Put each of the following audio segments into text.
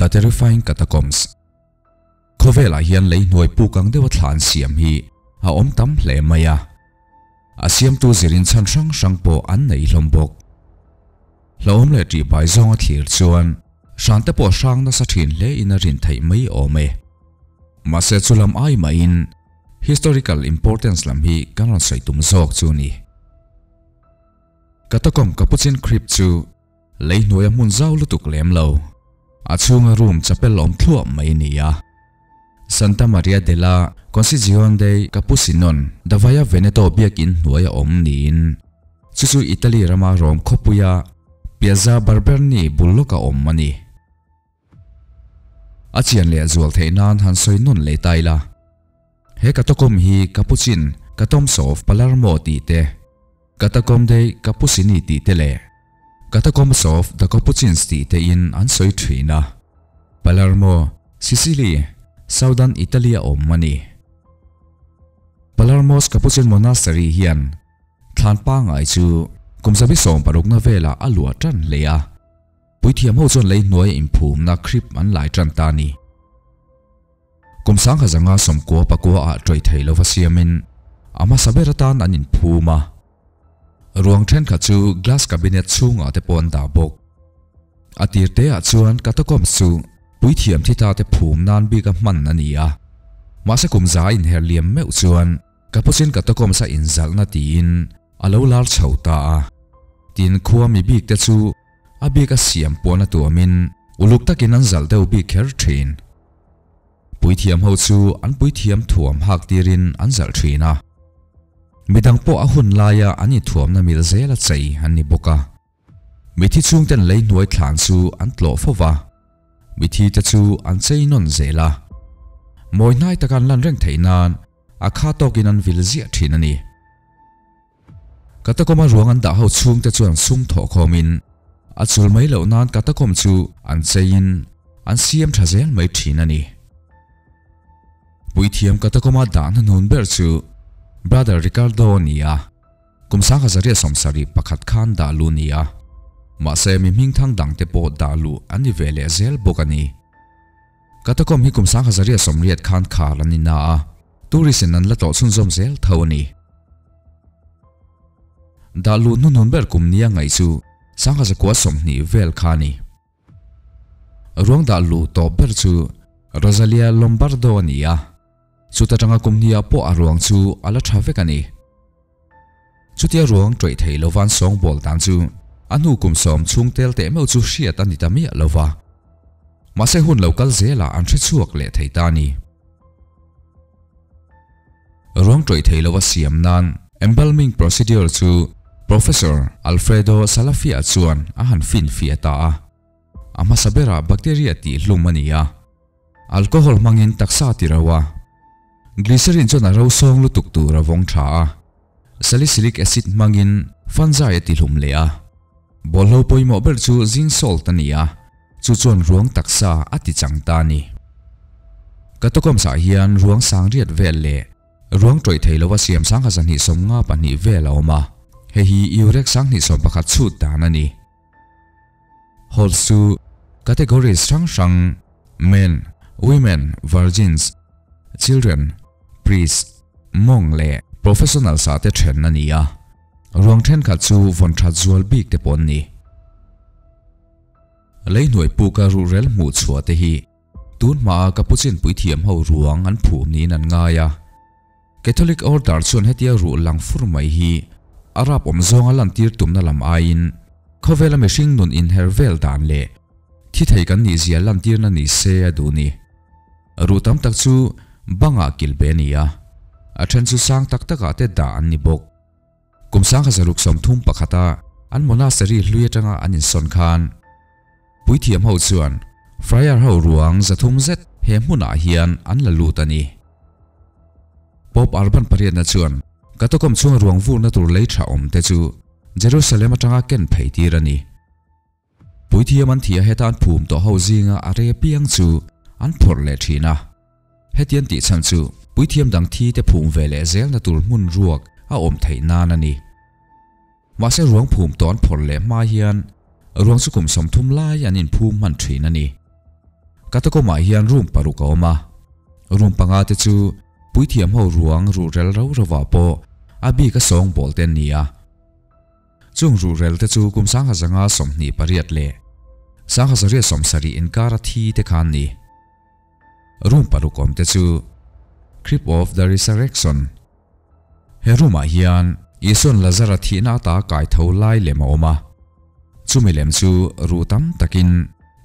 The Terrifying Catacombs. Khawvelah hian lei hnuai puk ang deuha thla an siam hi a awm tam hle mai a. A siamtu zirin chhan hrang hrang pawh an nei hlawm bawk. Hlauhawm leh ṭihbai zawnga thlir chuan hran te pawh hrang nasa ṭhin hle in a rin theih mai awm e. Mahse chu lam ai mahin historical importance lam hi kan rawn sawi tum zawk chu ni. Catacomb Capuchin Crypt chu lei hnuaia hmun zau lutuk lem lo, a chhunga room chapel awm thluah mai ni a. Santa Maria della Concezione dei Cappuccinon da Via Veneto biakin hnuaia awm niin chu chu Italy rama Rome khawpuia Piazza Barberni bul lawka awm a ni. A chian leh zual theih nan han sawi nawn leh ta ila. He Catacomb hi Capuchin Catombs of Palermo tih te, Catacomb dei Cappuccini tih te leh Catacombs of the Capuchins tih te in an sawi thin a. Palermo, Sicily, Southern Italy a awm a ni. Palermo's Capuchin Monastery hian thlan pangngai chu kum 76na velah a luah tan hle a. Puithiam ho chuan lei hnuaia inphumna crypt an lai tan ta a ni. Kum 1994 ah ṭawih thei lova siamin a hmasa ber atan an inphum a. Ruang thenkhat chu glass cabinet chhungah te pawh an dah bawk. A tir te ah chuan catacombs chu puithiam thi ta te phum nan bika hman a ni a. Mahse kum za a inher liam meuh chuan Capuchin catacombs a inzalhna tiin a lo lar chho ta a. Tin khua mi bik te chu a bika siam puan a tuamin uluk takin an zalh deuh bik kher thin. Puithiam ho chu an puithiam thuam hak tirin an zalh thin a. Midang pawh a hun laia an inthuamna mil zela chei an ni bawk a. Mithi chhungten lei hnuai thlan chu an tlawh fo va, mithi te chu an chei nawn zel a. Mawi hnai taka an lan reng theih nan a kha tawkin an vil ziah thin a ni. Katakawma ruang an dah ho chhungte chuan sum thawh khawmin a chul mai loh nan katakawm chu an cheiin an siam tha zel mai thin a ni. Puithiam katakawma dah hnahnun ber chu Brother Ricardo a ni a, kum 1971 khan dah luh ni a, mahse mi hmingthang dangte pawh dah luh an ni ve leh zel bawk a ni. Katakawm hi kum 1980 khan khar an ni na a, tourist in an la tlawh chhunzawm zel tho a ni. Dah luh hnuhnun ber kum nia ngaih chu 1920 vel kha a ni. Ruang dah luh tawp ber chu Rosalia Lombardo a ni a, chuta tanga kum hniah pawh a ruang chu a la tha vek a ni. Chutia ruang ṭawih thei lova an sawngbawl dan chu a hnu kum sawm chhung tel teh meuh chu hriat a ni ta miah lova. Mahse hun lo kal zelah an hre chhuak leh thei ta a ni. Ruang ṭawih thei lova siam nan embalming procedure chu Professor Alfredo Salafia chuan a han finfiah ta a. A hmasa berah bacteria tih hlum a ni a. Alcohol hmangin taksa a ti ro a. Glycerin chuan a ro sawng lutuk tur a vawng tha a. Salicylic acid hmangin fungi a ti hlum leh a. Bawlhlo pawimawh ber chu zinc salt a ni a, chu chuan ruang taksa a ti chang ta a ni. Catacombs ah hian ruang sang riat vel leh ruang tawih thei lova siam 1252 vel a awm a, hei hi Eurek 2011 chhut dan a ni. Halls chu categories hrang hrang, men, women, virgins, children, priests, monk leh professionals ah te then a ni a. Ruang thenkhat chu vawn that zual bik te pawh an ni. Lei hnuai puka ruhrel hmuh chhuah te hi tun hmaa Capuchin puithiam ho ruang an phum niin an ngai a. Catholic Order chuan hetia ruh lang fur mai hi a rap awm zawnga lantir tumna lam aiin khawvela mihring nun inher vel dan leh thi thei kan nih zia lantirna ni se a duh ni. Ruh tam tak chu bangah kilh ve a ni a, a then chu sang tak takah te dah an ni bawk. Kum 1631 a an monastery hlui atanga an insawn khan puithiam ho chuan friar ho ruang 300 zet he hmunah hian an la lut a ni. Pope Urban pariatna chuan Catacomb chhunga ruang vurna tur lei tha awm te chu Jerusalem atanga ken phei tir a ni. Puithiam an thih a heta an phum tawh ho zinga a re piang chu an phawrh leh thin a. Hetian tih chhan chu puithiam dang thi te phum ve leh zelna tur hmun ruak a awm theih nan a ni. Mahse ruang phum tawh an phawrh leh hma hian ruang chu kum 30 lai an inphum hman thin a ni. Catacomb-ah hian room paruk a awm a, room panga te chu puithiam ho ruang ruhrel ro rovah pawh a bik a sawngbawl te an ni a. Chung ruhrel te chu kum 1928 leh 1970 inkara thi te kha an ni. Room paruk awm te chu Crypt of the Resurrection. He room ah hian Isua'n Lazara thihna ata kai tho lai lem a awm a. Chumi lem chu ruh tam takin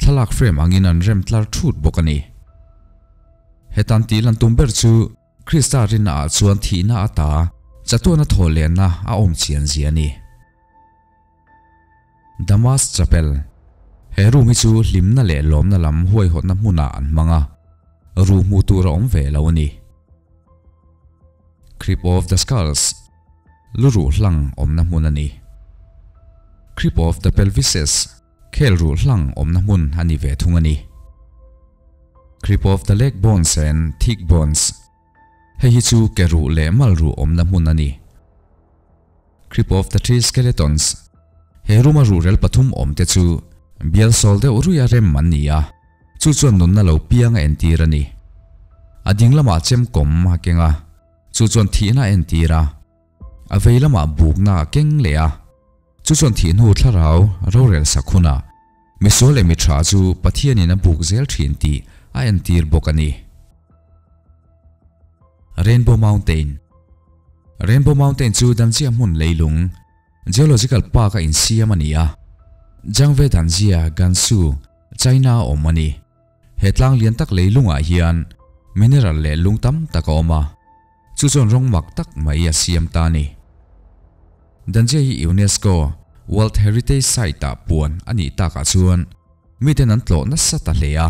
thlalak frame angin an rem tlar thut bawk a ni. Hetan tih lan tum ber chu Krista rinna ah chuan thihna ata chatuana thaw lenna a awm chian zia a ni. Damas Chapel, He room hi chu hlimna leh lawmna lam huaihawtna hmunah an hmang a, ru hmuh tur a awm ve lo a ni. Crypt of the Skulls, Lu ruh hlang awmna hmun a ni. Crypt of the Pelvises, Khel ruh hlang awmna hmun a ni ve thung a ni. Crypt of the Leg Bones and Thick Bones, Hei hi chu ke ruh leh mal ruh awmna hmun a ni. Crypt of the Three Skeletons, He room a ruhrel pathum awm te chu bial sawl deuh ruia rem an ni a, chu chuan nunna lo piang a entir a ni. A ding lamah chem kawm a keng a, chu chuan thihna a entir a. A vei lamah bukna a keng leh a, chu chuan thih hnu thlarau rorel sak hunah misual leh mitha chu Pathianin a buk zel thin tih a entir bawk a ni. Rainbow Mountain Rainbow Mountain chu Danzia hmun leilung Geological Park a insiam a ni a, Zhangve Danzia, Gansu, China a awm a ni. He tlang lian tak leilungah hian mineral leh lung tam tak a awm a, chu chuan rawng mak tak mai a siam ta a ni. Danzia hi UNESCO World Heritage Site-ah puan a nih takah chuan miten an tlawh nasa ta hle a,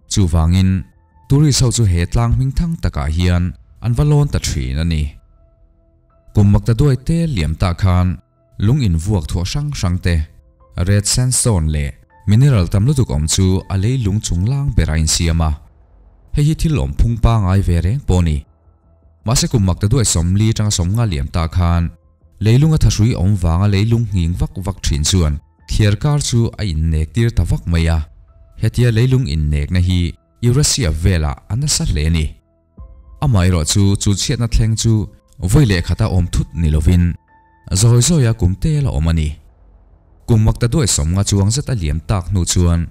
chuvangin tourist ho chu he tlang hming thang takah hian an va lawn ta thin a ni. Kum makta duai te liam tah khan lung invuak thuah hrang hrang te, red sandstone leh mineral tam lutuk awm chu a lei lung chung lang ber a insiam a. Hei hi thil awm phung pangai ve reng pawh a ni. Mahse kum makta duai 40 atanga 50 liam tah khan leilunga thahrui awm vanga leilung nghing vak vak thin chuan thliar kar chu a innek tir ta vak mai a. Hetia leilung innekna hi Eurasia velah a nasa hle a ni. Amaherawh chu chu chhiatna thleng chu vawi leh khata awm thut ni lovin zawi zawia kum tel a awm a ni. Kum makta duai 50 chuang zet a liam tak hnu chuan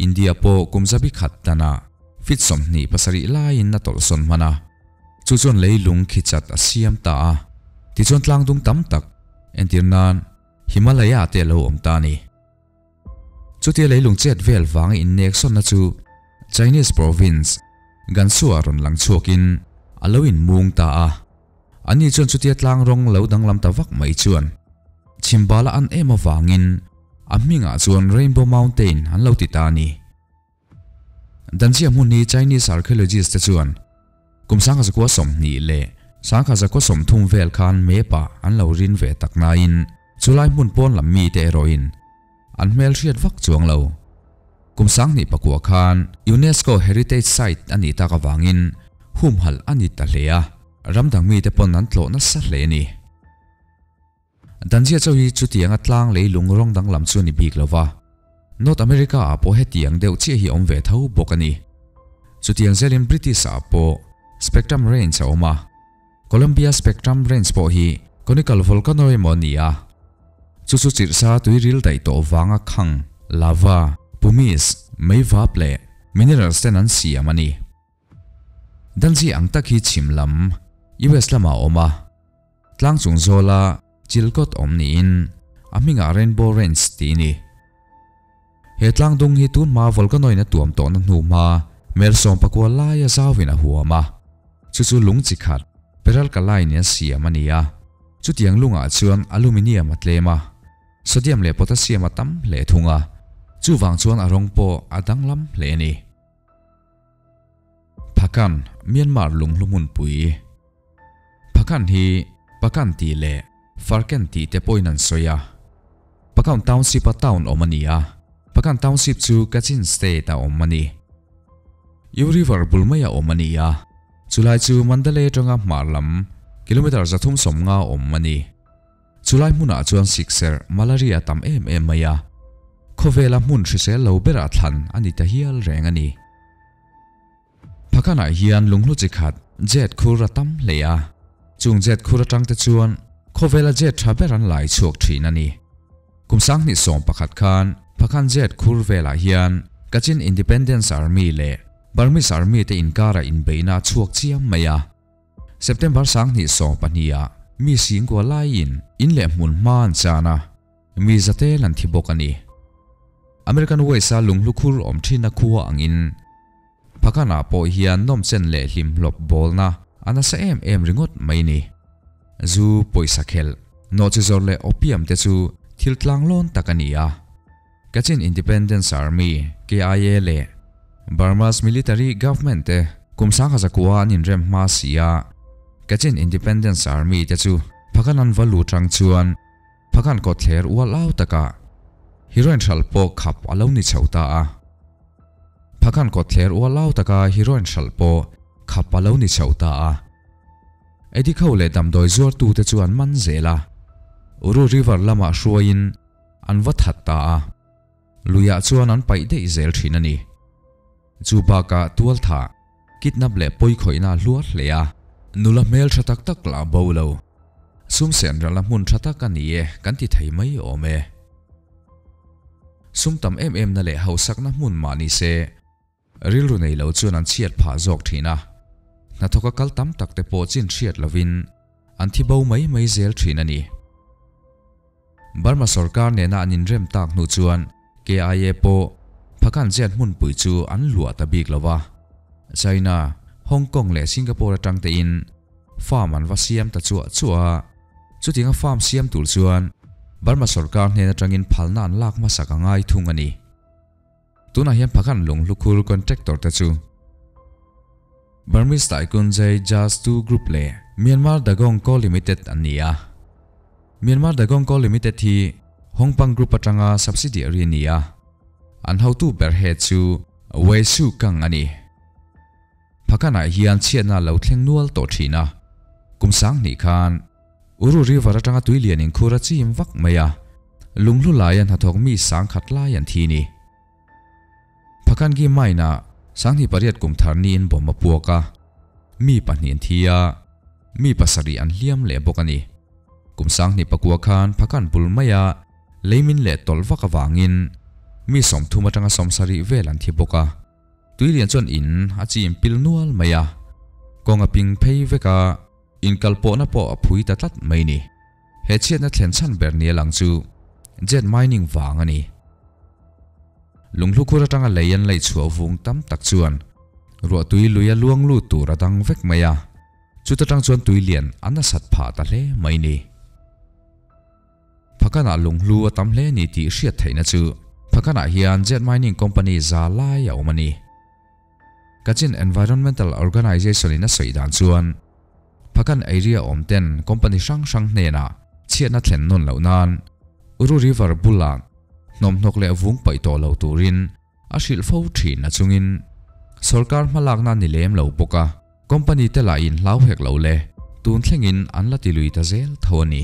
India pawh kum zabi khat danah feet 27 laiin a tawlhsawn hman a, chu chuan leilung khi chat a siam ta a, tichuan tlangdung tam tak entir nan Himalaya te a lo awm ta a ni. Chutia leilung chet vel vanga inneksawnna chu Chinese province Gansu-ah rawn lang chhuakin a lo inmung ta a. Ani chuan chutia tlang rawng lo danglam ta vak mai chuan chhimbala an em avangin a hmingah chuan Rainbow Mountain an lo ti ta a ni. Danzia hmun hi Chinese archaeologist te chuan kum 1920 leh 1930 vel khan map-ah an lo rin ve tak nain chulai hmun pawn lam mite erawhin an hmel hriat vak chuang lo. Kum 2009 khan UNESCO Heritage Site a nih tak avangin humhalh a ni ta hle a, ram dang mite pawn an tlawh nasa hle a ni. Danzia chaw hi chutianga tlang leilung rawng danglam chu a ni bik lo va, North America ah pawh hetiang deuh chiah hi a awm ve tho bawk a ni. Chutiang zelin British ah pawh Spectrum Range a awm a, Columbia Spectrum Range pawh hi conical volcano emaw a ni a, chu chu chirhsa tuiril daih tawh vanga khang, lava, pumice, meivap leh minerals ten an siam a ni. Danzi ang tak hi chhim lam US lamah a awm a, tlang chung zawla Chilcot awm niin a hmingah Rainbow Range tih a ni. He tlang dung hi tun hma volcano-in a tuam tawhna hnu hma mel 19 laia zauin a huam a, chu chu lung chi khat peralkaline a siam a ni a, chutiang lungah chuan aluminium a tlem a, sodium leh potassium a tam hle thung a, chuvang chuan a rawng pawh a danglam hle a ni. Phakan, Myanmar lunghlu hmunpui. Phakan hi Pakan tih leh Farken tih te pawhin an sawi a. Pakawn Township a town awm a ni a, Pakan Township chu Kachin State a awm a ni. Yu River bul maia awm a ni a, chulai chu Mandalay atanga hmar lam kilometre 350 awm a ni. Chulai hmunah chuan sikserh, malaria, a tam em em mai a, khawvela hmun hrisel lo berah thlan a ni ta hial reng a ni. Phakanah hian lunghlu chi khat jet khur a tam hle a, chung jet khur atangte chuan khawvela jet tha ber an lai chhuak thin a ni. Kum 2011 khan Phakhan jet khur velah hian Kachin Independence Army leh Burmese Army te inkara inbeihna a chhuak chiam mai a. September 2012 ah mi singkua laiin in leh hmun hma an chan a, mi zatel an thi bawk a ni. American West-a lunghlu khur awm thinna khua angin Phakhanah pawh hian nawmchen leh hlimhlawp bawlna a nasa em em ringawt mai ni. Zu, pawisa khelh, nawhchi zawrh leh opium te chu thil tlanglawn tak a ni a. Kachin Independence Army, KIA, leh Burma's Military Government te kum 1009 an inrem hma si a, Kachin Independence Army te chu Phakhan an va lut rang chuan Phakhan kawtthler ual au takah heroin hralh pawh khap a lo ni chho ta a. Phakhan kawtthler ual au taka heroin hralh pawh khap a lo ni chho ta a. Eddie ho leh damdawi zuartute chu an man zel a, Uru River lamah hruaiin an va that ta a, luiah chuan an paih daih zel thin a ni. Chu bakah tualthah, kidnap leh pawikhawihna a hluar hle a, nula hmel tha tak tak lah bo lo. Sum sen ralna hmun tha tak a ni e kan ti thei mai awm e. Sum tam em em na leh hausakna hmun mah ni se, rilru nei lo chuan an chhiat phah zawk thin a, hnathawka kal tam tak te pawh chin hriat lovin an thi bo mai mai zel thin a ni. Burma sorkar nena an inrem tak hnu chuan KIA pawh Phakhan ziat hmunpui chu an luah ta bik lo va, China, Hong Kong leh Singapore atang tein farm an va siam ta chuah chuah a, chutianga farm siam tur chuan Burma sorkar hnen atangin phalna an lak hmasak a ngai thung a ni. Tunah hian Phakhan lunghlu khur contractor te chu Burmese Tycoon Jay Jazz 2 Group leh Myanmar Dagong Co Limited an ni a. Myanmar Dagong Co Limited hi Hongpang Group atanga subsidiary a ni a, an hotu ber head chu Wei Su Kang a ni. Phakhanah hian chhiatna a lo thleng nual tawh thin a, kum 2000 khan Uru River atanga tui lian inkhur a chim vak mai a, lunghlu laia hnathawk mi 10,000 lai an thi ni. Phakhangi mine-ah 2008 kum thar niin bomb a puak a, mi pahnih an thi a, mi pasarih an hliam leh bawk a ni. Kum 2009 khan Phakhan bul maia leimin leh tawlh vak avangin mi 30 atanga 70 vel an thi bawk a. Tui lian chuan in a chim pil nual mai a, kawng a ping phei vek a, Inkalpawhna pawh a phui ta tlat mai ni. He chhiatna thlen chhan ber nia lang chu jet mining vang a ni. Lunghlu khur atanga lei an laih chhuah vung tam tak chuan ruahtui lui a luang lut tur a dang vek mai a, chuta tang chuan tui lian a nasat phah ta hle mai ni. Phakanah lunghlu a tam hle ni tih hriat theihna chu Phakanah hian jet mining company za lai a awm a ni. Kachin Environmental Organization in a sawi dan chuan Phakhan area awm ten company hrang hrang hnenah chhiatna thlen nawn loh nan Uru River bulah hnawmhnawk leh vung paih tawh lo turin a hrilh fo thin a chungin sorkar hmalakna ni lem lo bawk a, company te lah in hlau hek lo le tun thlengin an la ti lui ta zel tho a ni.